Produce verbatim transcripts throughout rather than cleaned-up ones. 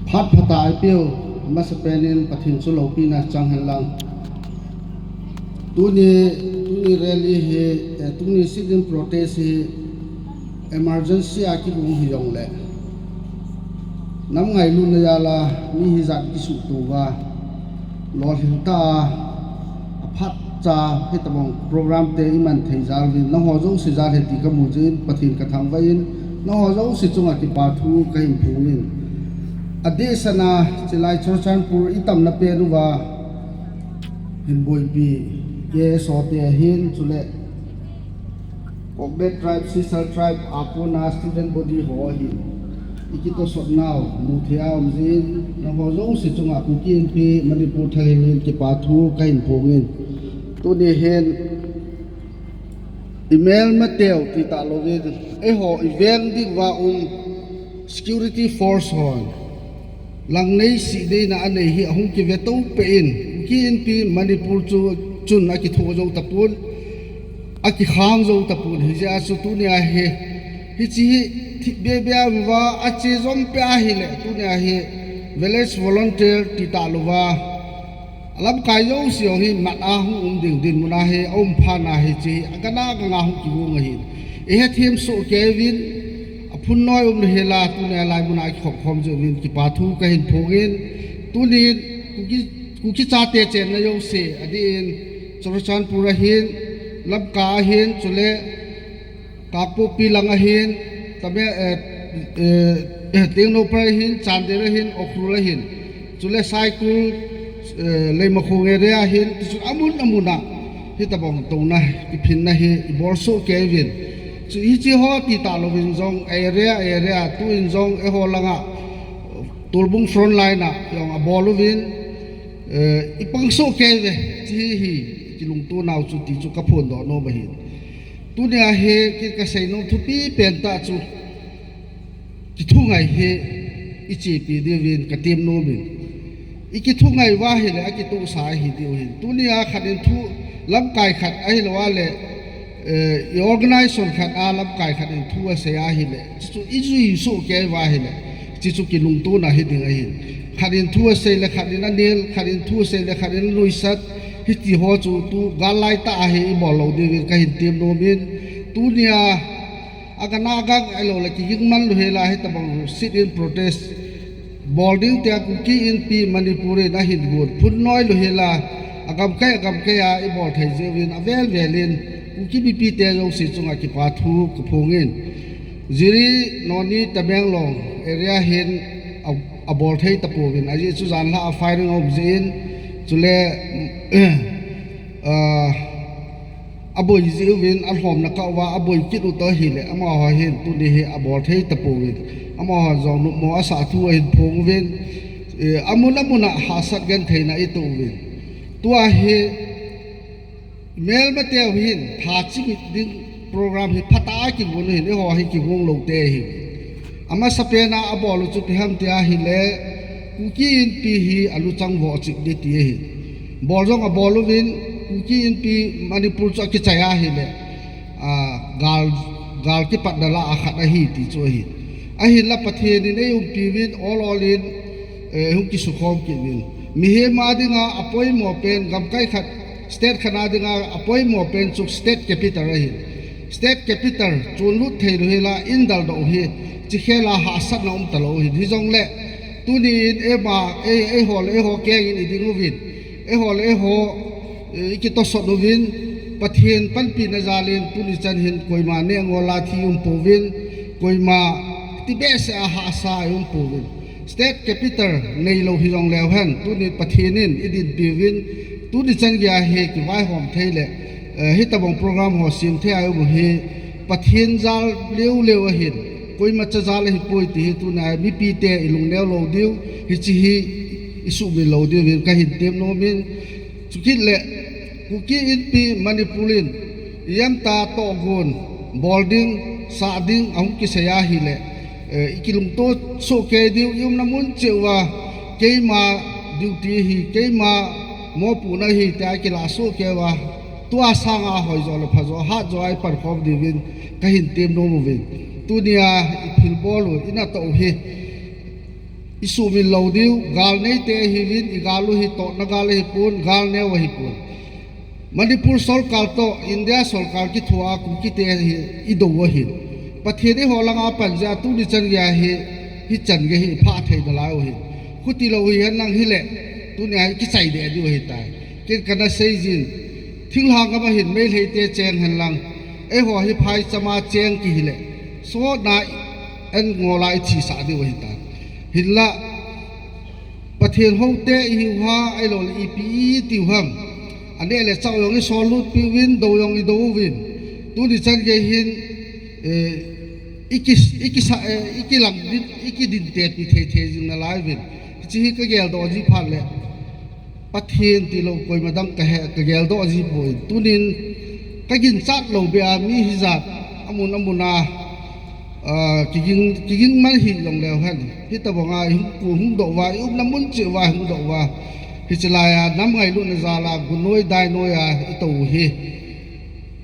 Phat phatah eipeu, amasapen in Pathen chu loupina chang hen lang. Tuni, tuni rally hi, eh, tuni sit-in protest hi emergency a kigong hijongle, nam ngailutna jal a mi hijat kisuhto uva, lolhing tah a, aphatcha hitabang program te iman thei jal uvin, nangho jouse jal hi ti kamu jeh in Pathen kathangvah in, nangho jouse chunga kipa thu kahin phong in. Adehset a, chulai Churachandpur itamna pen uva hin boipi K S O te ahin, chule Cognate Tribe, Sister Tribe a kona student body ho ahin, ikitosot nau mu thei a um jeh in, nangho jouse chunga Kuki Inpi Manipur Thahil in kipa thu kahin phong in. Tuni hin imelmateu ti talouvin, eiho iveng ding uva um security force hon Langnei sihneina anei hi ahung kive tou peh in, Kuki Inpi Manipur chu chun akitho jou tapon, akikhang jou tapon, hijeh a chu tunia hi, hiche hi thipbeh beh a um uva, ache jom peh ahile, tunia hi village volunteer ti talouva, alamkai jouse jong hi mat a hung um ding dinmun a hi aum phat na hiche hi, agana ganga hung kigong ahin. Ihethem soh kei uvin, aphun noi um louhela, tunia lai muna kikhop khom jeh uvin kipa thu kahin phong in, tunin Kuki, Kuki chate chenna jouse, adeh in Churachandpur ahin, Lamka ahin, chule Kangpokpi lang ahin, Tame-, eh, eh, eh, Tengnoupal ahin, Chandel ahin, Ukhrul ahin, chule Saikul, eh, Leimakhong area ahin, tichun amun amun a hitabang touna, kiphinna hi ibol soh kei uvin. Chu hiche ho ti talouvin jong, area, area, tuin jong eiho langa Torbung front line a jong abol uvin, eh, ipang soh kei uve, hiche hi, hi kilungto nau chu ti chu kaphondoh nom ahin. Tunia hi, kei kasei nom thupi pen tah chu, kithungai hi ichepi diuvin katem nom in. Ikithungai uva ahile, akitohsa ahi diu ahin. Tunia khat in thu, lamkai khat ahilou le, eh, i organization khat a lamkai khat in thu asei ahile, chuchu ijui soh kei uva ahile, chuchu kilungtona hiding ahin. Khat in thu asei le khat in anel, khat in thu asei le khat in anuisat, hiti ho chu tu gal lai tah a hi ibol lou diuvin kahin tem nom in. Tunia agana gang ahilou le kiging man louhela hitabang sit-in protest bol ding tia Kuki Inpi Manipur in ahin gon phun noi louhela, agamkai agamkai a ibol thei jeh uvin avel vel in Kuki mipite jouse chunga kipa thu kaphong in. Jiri, Noni, Tamenglong area hin a, abol thei tapouvin, ajeh chu janlhah a firing aum jeh in, chule, ah, aboi jeh uvin, alhomna kah uva aboi kit u toh ahile, amaho hin tuni hi abol thei tapouvin, amaho jong numo asah thu ahin phong uvin, eh, amun amun a hahsat gentheina itoh uvin. Tua hi melmateu hin tha chimit ding program hi phatah a kigon u hin, eiho hi kigong lou te hi. Amasapen a abol u chu ipi ham ti ahile, Kuki Inpi hi aluchang vohchip ding ti ahi. Bol jong abol uvin, Kuki Inpi Manipur chu akichai ahile, ah, gal, gal kipatna lah a khat ahi ti chu ahi. Ahinla Pathen in eiumpi uvin, ol ol in, eh, hung kisukhom kit uvin. Mihem a dinga apoimo pen, gamkai khat, state khat a dinga apoimo pen chu state capital ahi. State capital chonlut thei louhela indaldoh u hi, hiche khel a hahsatna um talou ahi. Hijongle, tuni in eima, ei, eiho le eiho keng in iding uvin, eiho le eiho, eh, ikitosot uvin, Pathen panpina jal in tuni chan hin koima neh ngol a thi um pouvin, koima tibehseh a hahsa a um pouvin. State capital neilou hijongleu hen, tuni Pathen in idinpi uvin, tuni chan geiya hi kivaihom thei le, eh, hitabang program ho sem thei a um u hi Pathen jal leu leu ahin, koimacha jal ahipoi ti hi tunia mipite ilungneo lou diu, hiche hi isuhmil lou diuvin kahin tem nom in, chukit le Kuki Inpi Manipur in ijemtia tohgon, bol ding, sah ding ahung kisei ahile, eh, ikilungto soh kei diu, iumna mun cheh uva, keima duty ahi, keima mopohna ahi tia ikilah soh kei uva, tua sanga hoijo le phajo, hatjo a ipankhom diuvin kahin tem nom uvin. Tunia iphilbol u, inatoh u hi Isumil lou diu, gal neite ahiuvin, igal u hi totna gal ahipon, gal neo ahipon. Manipur sorkar toh India sorkar kithua Kukite hi idou u ahin. Pathen eiho langa apan jeh a tuni chan geiya hi, hichan gei hi iphah thei nalai u ahin. Khuti lou hihen lang hile, tunia hi kichai deh diu ahitai. Ken kana seijin, thinglhang gam ahin Meiteite cheng hen lang, eiho hi phaichama cheng kihile, sotna an ngol a ithisah diu ahitai. Hinla, Pathen houte ihiu ham, ahilouleh ipi itiu ham. Aneh le chah jong isol lut piuvin, dou jong idou uvin. Tuni chan gei hin, eh, iki, ikisa, eh, ikilang din, ikidin tepi thei thei jing nalai uvin. Hiche hi kageldoh ji phat le, Pathen tilou koima dang kahe, kageldoh ji poi. Tunin kaginchat lou beh a mi hijat amun amun a, ah, kiging, kiging man hi jongleu hen. Hitobang a ihung, ihung doh uva, iumna mun cheh uva ihung doh uva. Hiche laiya nam ngailutna jal a, gunoi dainoi a itou u hi.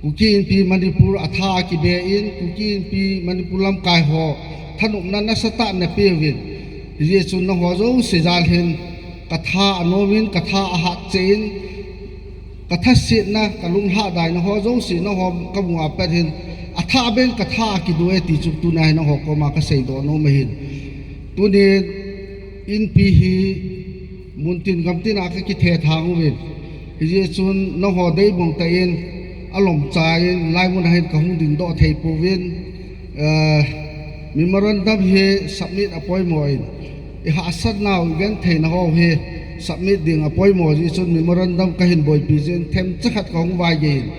Kuki Inpi Manipur atha a kibe in, Kuki Inpi Manipur lamkai ho thanopna nasatah in napeuvin. Hijeh chun nangho jouse jal hin katha anom in, katha ahat cheh in, kathasetna, kalunglhadaina ho jouse nangho kamu a pat hin, athah beh in katha a kido e ti chu tunia hi nangho koma kaseidoh nom ahin. Tunin Inpi hi muntin gamtin a kakithethang uvin. Hijeh chun nangho deimong tah in, alomcha in, hilai mun a hin kahung dingdoh thei pouvin, eh, memorandum hi submit apoimo in, ihahsatnau, igentheina ho hi submit ding apoimo jeh chun memorandum kahin boipi jeh in themcha khat kahung vaigei in.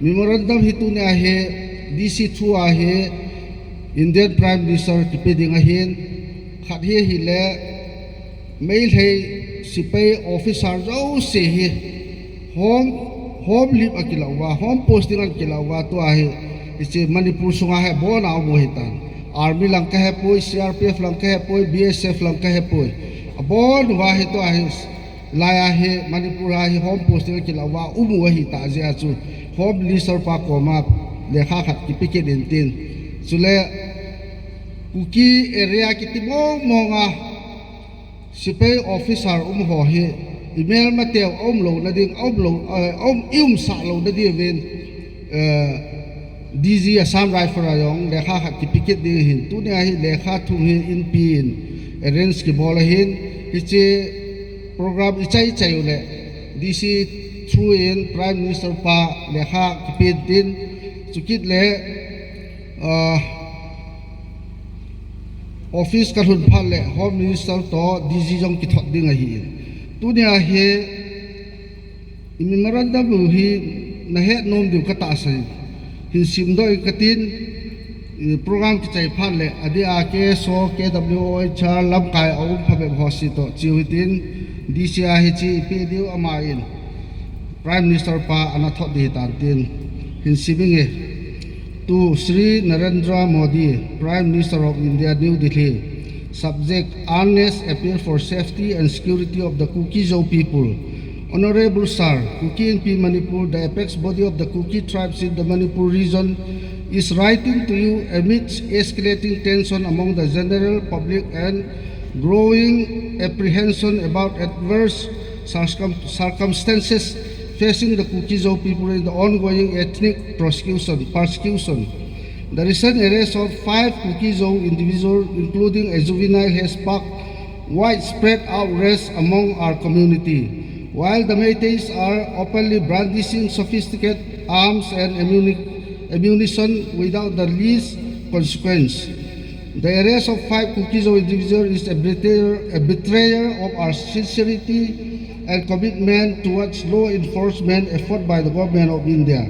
Memorandum hi tunia hi D C through a hi Indian Prime Minister kipe ding ahin, khat hi ahile, Meitei sepai officer jouse hi home, home leave akilah uva, home posting akilah uva, tua hi, hiche Manipur sunga hi abon a um u ahitan. Army lang kahepoi, C R P F lang kahepoi, B S F lang kahepoi. Abon uva hi tua hi, laiya hi Manipur a hi home posting akilah uva um u ahitah jeh a chu Home Minister pa koma lekha khat kipe kit intin. Chule Kuki area kiti mong mong a sepai officer um ho hi, imelmateu aum louna ding, aum lou, eh, aum, iumsah louna diuvin, eh, D G Assam Rifle a jong lekha khat kipe kit ding ahin. Tunia hi lekha thum hi Inpi in arrange kibol ahin. Hiche program ichai chai uleh D C through in Prime Minister pa lekha kipe intin, chukit le, ah, office kalhun phat le Home Minister toh D G jong kithot ding ahin. Tunia hi i memorandum u hi nahet nom diu katahsan in, hin simdoh in katin, i program kichai phat le, adeh a K S O, K W O H R lamkai a um phabep ho jouse toh cheu hitin, D C a hiche ipe diu aman Prime Minister pa ana thot ding ahitan tin, hin sim inge. To Shri Narendra Modi, Prime Minister of India, New Delhi. Subject: Earnest appeal for safety and security of the Kuki-Zo people. Honorable Sir, Kuki Inpi Manipur, the apex body of the Kuki tribes in the Manipur region, is writing to you amidst escalating tension among the general public and growing apprehension about adverse circum-, circumstances facing the Kuki-Zo people in the ongoing ethnic prosecution, persecution. The recent arrest of five Kuki-Zo individuals, including a juvenile, has sparked widespread outrage among our community. While the Meiteis are openly brandishing sophisticated arms and ammuni-, ammunition without the least consequence, the arrest of five Kuki-Zo individuals is a betrayal, a betrayal of our sincerity and commitment towards law enforcement effort by the Government of India.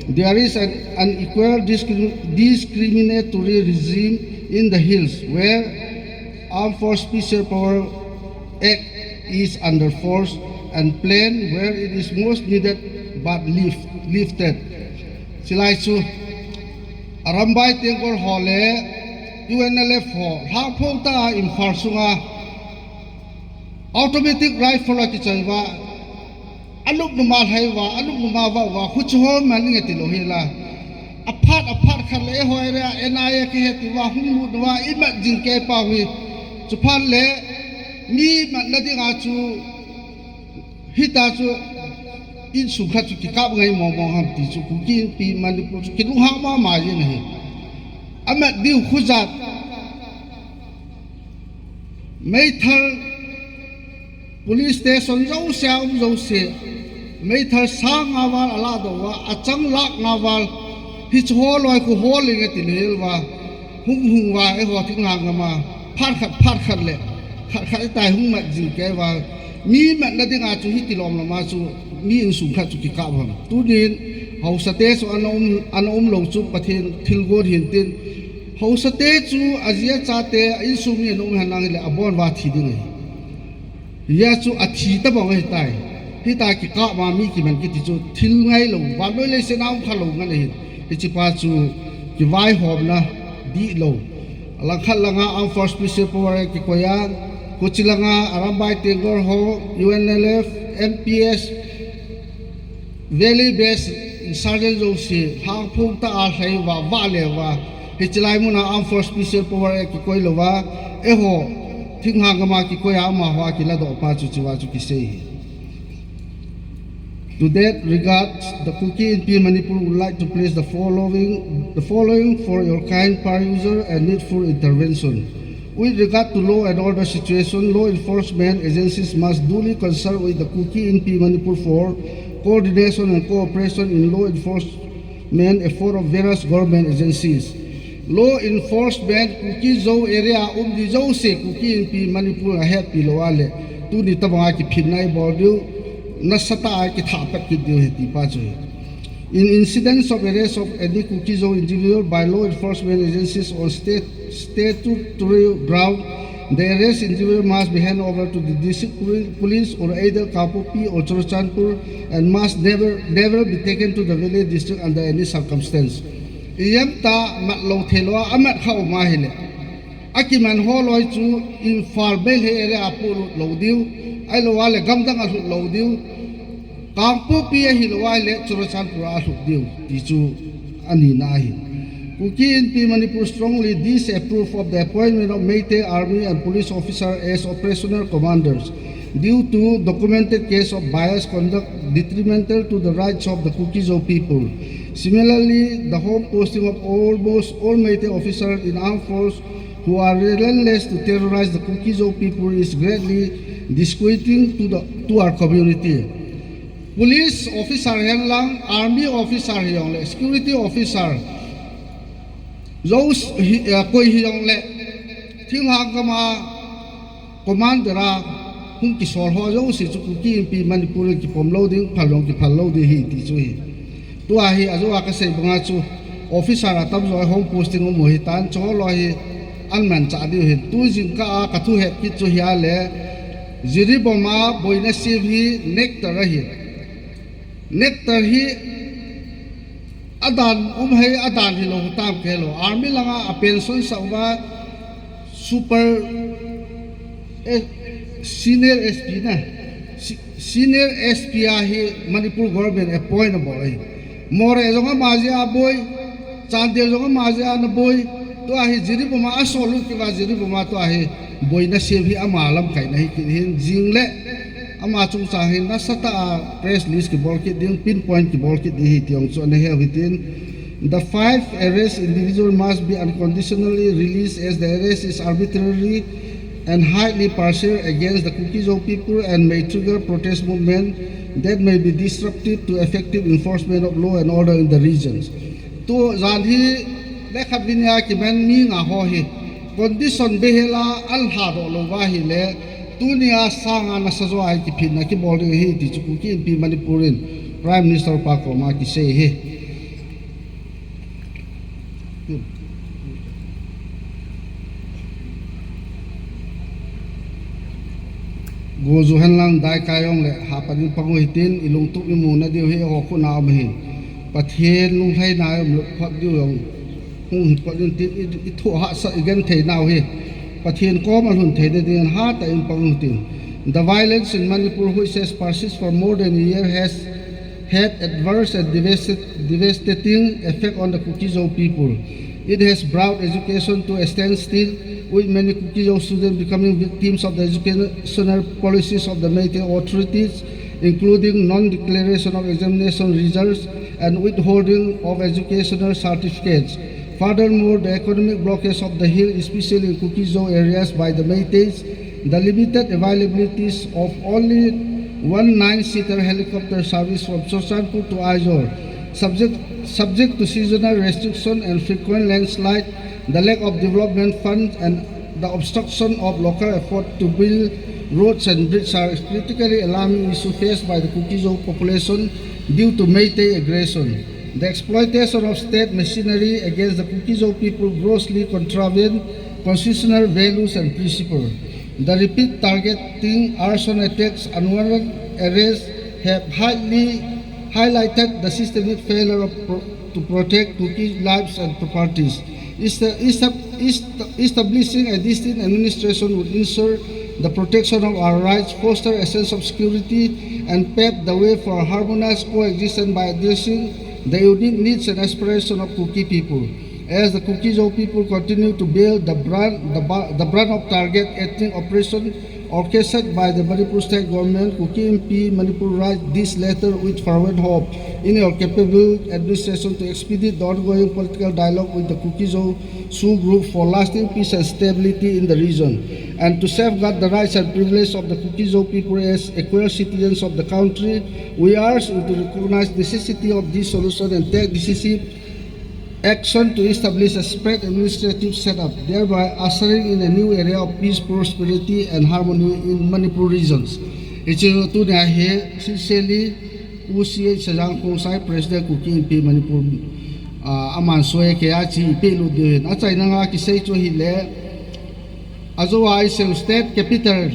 There is an unequal discri-, discriminatory regime in the hills where Armed Force Special Power Act is under force and plan where it is most needed but lift-, lifted. Chulai chu, Arambai Tenggol ho le U N L F ho, lhangphong tah a Imphal sunga automatic rifle akichoi uva, anop numa lhai uva, anop numa vah uva, khuchu ho man nge tilou hila. Aphat, aphat khat le eiho area N I A kahi tiuva, hung lut uva, imat jing kei pau hi. Chuphat le mi matna dinga chu hita chu insung khat chu kikap ngai mong mong ham ti chu Kuki Inpi Manipur chu kilunghang mama jing ahi. Amat diu khujat meithal police station jouse a um jouse, meithal sang nga val alahdoh uva, achang lakh nga val, hiche ho loi khu hol inge ti lhel uva, hung hung uva, eiho thinglhang gama, phat khat, phat khat le, khat khat itai hung mat jing kei uva, mi matna dinga chu hiti lom lama chu, mi insung khat chu kikap ham. Tunin, haosate chu ana um, ana um lou chu Pathen thilgon hintin, haosate chu aji achate, a insung mi ana um henlang hile, abon uva thi ding ahi. Hijeh chun athi tabang ahitai. Hita kikap ma mi kiman kiti chu thil ngailou, vannoi leiset a um khalou ngen ahin. Hichepa chu kivaihomna dihlou. Alangkhat langa Armed Force Special Power kikoi a, huchi langa Arambai Tenggol ho, U N L F, M P S, Valley Base Insurgent jouse, lhangphong tah a lhai uva, vahle uva, hiche lai muna Armed Force Special Power Act kikoi louva, eiho, thinglhang gama kikoi a amaho a kiladoh pa chu hichea chu kisei hi. To that regard, the Kuki Inpi Manipur would like to place the following, the following for your kind perusal and needful intervention. With regard to law and order situation, law enforcement agencies must duly consult with the Kuki Inpi Manipur for coordination and cooperation in law enforcement effort of various government agencies. Law enforcement Kuki Zo area um di jouse Kuki Inpi Manipur a hetpi lou a le, tuni tabanga kiphinna ibol diu, nasatah a kithah pat kit diu ahi ti pa chu ahi. In incidents of arrest of any Kuki Zo individual by law enforcement agencies on state, statutory ground, the arrest individual must be handed over to the district poli-, police or either Kangpokpi or Churachandpur and must never, never be taken to the Valley district under any circumstance. Ijemtia mat lou theilou a, amat kha um ahile, akiman ho loi chu Imphal Meitei area a polut lou diu, ahilou a le gamdang a lhut lou diu, Kangpokpi ahilou a le Churachandpur a lhut diu, ti chu anina ahi. Kuki Inpi Manipur strongly disapprove of the appointment of Meitei Army and police officer as operational commanders due to documented case of biased conduct detrimental to the rights of the Kuki Zo people. Similarly, the home posting of almost all Meitei officers in armed force who are relentless to terrorize the Kuki Zo people is greatly disquieting to the, to our community. Police officer hihen lang, army officer hijongle, security officer, Zo hi, eh, koi hijongle, thinglhang gama commander a hung kisol ho jouse chu Kuki Inpi Manipur in kipom lou ding, phal jong kiphal lou ding ahi ti chu ahi. Tua hi ajou a kasei banga chu officer atamjo a home posting um u ahitan, chuho loi hi ahin manchah diu ahin. Tu jingkah a kathu het kit chu ahile, Jiribam a boina sem hi NECTAR ahi. NECTAR hi adan um hei, adan hilou tam kei lou. Army langa a pension sah uva super, eh, senior S P na. Si-, senior S P ahi Manipur government appoint abol ahi. Moreh jong ama jeh a boi, Chandel jong ama jeh a ana boi. Tua hi Jiribam a asol lut kit uva Jiribam a tua hi boina sem hi ama lamkaina ahi kit ahin, jingle ama chungchang hi nasatah a press release kibol kit ding, pinpoint kibol kit ding ahi ti jong chu ana he u hitin. The five arrest individual must be unconditionally released as the arrest is arbitrary and highly partial against the Kuki Zo people and may trigger protest movement that may be disruptive to effective enforcement of law and order in the regions. Tu jan hi lekhat vinia kiman mi nga ho hi condition behela alhadoh lou uva ahile, tunia sanga nasa jo a hi kiphinna kibol ding ahi ti chu Kuki Inpi Manipur in Prime Minister pa koma kisei ahi. Goju henlang daikai jongle hapan in pang u hitin, ilungtup imuna diu hi eiho khut a um ahin. Pathen lunglhaina um lut phot diu jong hung hi phot in tin, i, ithoh hahsat igenthei nau hi Pathen koma lhun theina dingin hatah in pang u hitin. The violence in Manipur, which has persisted for more than a year, has had adverse and devastate-, devastating effect on the Kuki Zo people. It has brought education to a standstill, with many Kuki-Zo students becoming victims of the educational policies of the Meitei authorities, including non-declaration of examination results and withholding of educational certificates. Furthermore, the economic blockage of the hill, especially in Kuki-Zo areas, by the Meiteis, the limited availabilities of only one nine-seater helicopter service from Churachandpur to Aizawl, subject, subject to seasonal restriction and frequent landslide, the lack of development funds, and the obstruction of local effort to build roads and bridges are critically alarming issues faced by the Kuki-Zo population due to Meitei aggression. The exploitation of state machinery against the Kuki-Zo people grossly contravene constitutional values and principles. The repeat targeting, arson attacks, unwarranted arrests have highly highlighted the systemic failure of pro- to protect Kuki lives and properties. Esta- esta- est- establishing a distinct administration would ensure the protection of our rights, foster a sense of security, and pave the way for harmonious coexistence by addressing the unique needs and aspirations of Kuki people. As the Kuki-Zo people continue to bear the brunt, the, bu- the brunt of target ethnic oppression orchestrated by the Manipur state government, Kuki Inpi Manipur write this letter with fervent hope in your capable administration to expedite the ongoing political dialogue with the Kuki-Zo Shu group for lasting peace and stability in the region, and to safeguard the rights and privileges of the Kuki-Zo people as equal citizens of the country. We urge you to recognize the necessity of this solution and take decisive action to establish a separate administrative setup, thereby ushering in a new era of peace, prosperity, and harmony in Manipur regions. Hichu tunia hi, sincerely, Pu C H Sajang Khongsai, President Kuki Inpi Manipur, ah, aman soe kei a chi ipi lut diu hin. Achaina a kisei chu ahile, ajo a isei u state capital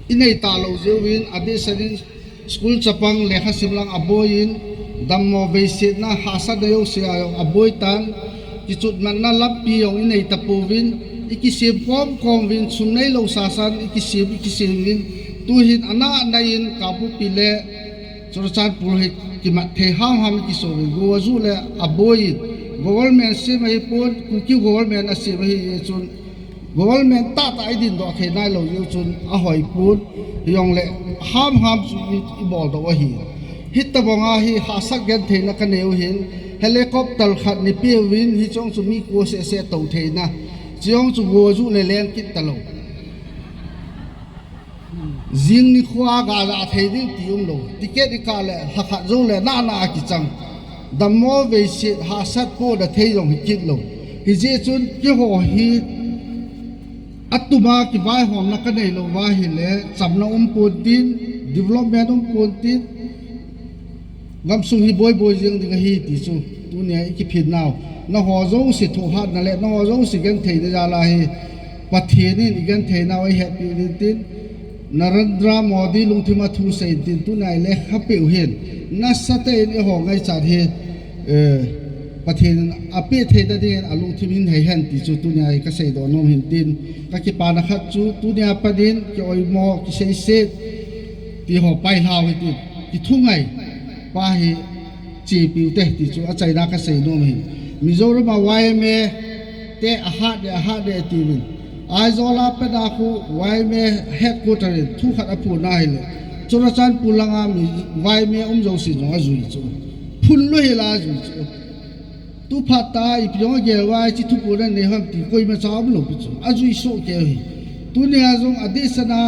inei talou jeh uvin, adeh senin school chapang lekha sim lang aboi in, dammo veisetna hahsatna jouse a jong aboi tan, kichutmatna lampi jong inei tapouvin, ikisem komkom uvin, sum neilou sasan ikisem ikisem uvin, tuhin ana ana in Kangpokpi le Churachandpur hi kimat thei hamham ikiso uvin, go aju le aboi in, government sem ahipon, Kuki government asem ahi jeh chun, government tahtah idindoh thei nailou jeh chun ahoi pon, hijongle hamham chu i, ibol doh ahi. Hitobang a hi hahsat gentheina kanei u hin, helicopter khat neipeuvin, hiche jong chu mi ko sehseh tou theina, chuche jong chu go aju le leng kit talou. Jing nikho a ga ja thei ding ti umlou. Ticket ikah le lhakhat jou le nana akichang. Dammo veiset hahsat pohna thei jong hikit lou. Hijeh chun keiho hi atuma kivaihomna kanei lou uva ahile, chamna um pontin, development um pontin, gamsung hi boiboi jeng ding ahi ti chu tunia ikiphin nau. Nangho jouse thohhatna le nangho jouse gentheina jal a hi Pathen in igentheinau eihetpi uvin tin, Narendra Modi lungthim a thu sei in tin, tunia ilekha peh u hin, nasatah in eiho ngaichat hi, eh, Pathen in apeh theina dingin alungthim in hei hen ti chu tunia hi kaseidoh nom hin tin, kakipana khat chu tunia pat in kioimo, kiseiset tiho pailhau hitin, kithungai pa hi chepiu te ti chu achaina kasei nom hin. Mizoram a Y M A te ahat de, ahat de tiuvin, Aizawl a pat a khu Y M A headquarter in thu khat aphon ahile, Churachandpur langa mi Y M A um jousen jong ajui chu, phunlou hel a ajui chu. Tu phat a ipi jong agel uva hiche thuphon anei ham ti koimacha umlou pi chu ajui soh kei u hi. Tunia jong adeh sena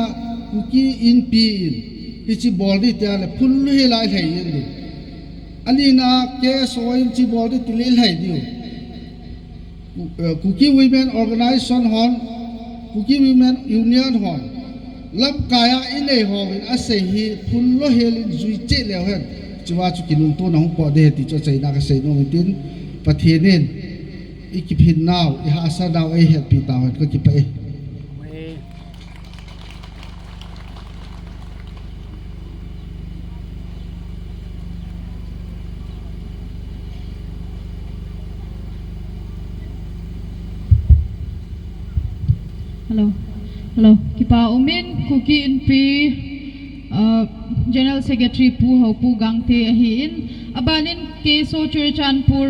Kuki Inpi in hiche bol ding tia le phunlou hel a ilhai jeng diu. Anina K S O in hiche bol ding tile ilhai diu. Ku- eh, Kuki Women Organization hon, Kuki Women Union hon, lamkai a inei hon asei hi phunlou hel in jui cheh leu hen, chua chu kilungtona hung pot ding ahi ti chu achaina kasei nom in tin, Pathen in ikiphin nau, ihahsat nau eihetpi tauhen, kakipah e. Hello. Hello. Kipa umin, Kuki Inpi, uh, General Secretary Pu Hopu Gangte ahin, abanin K S O Churachandpur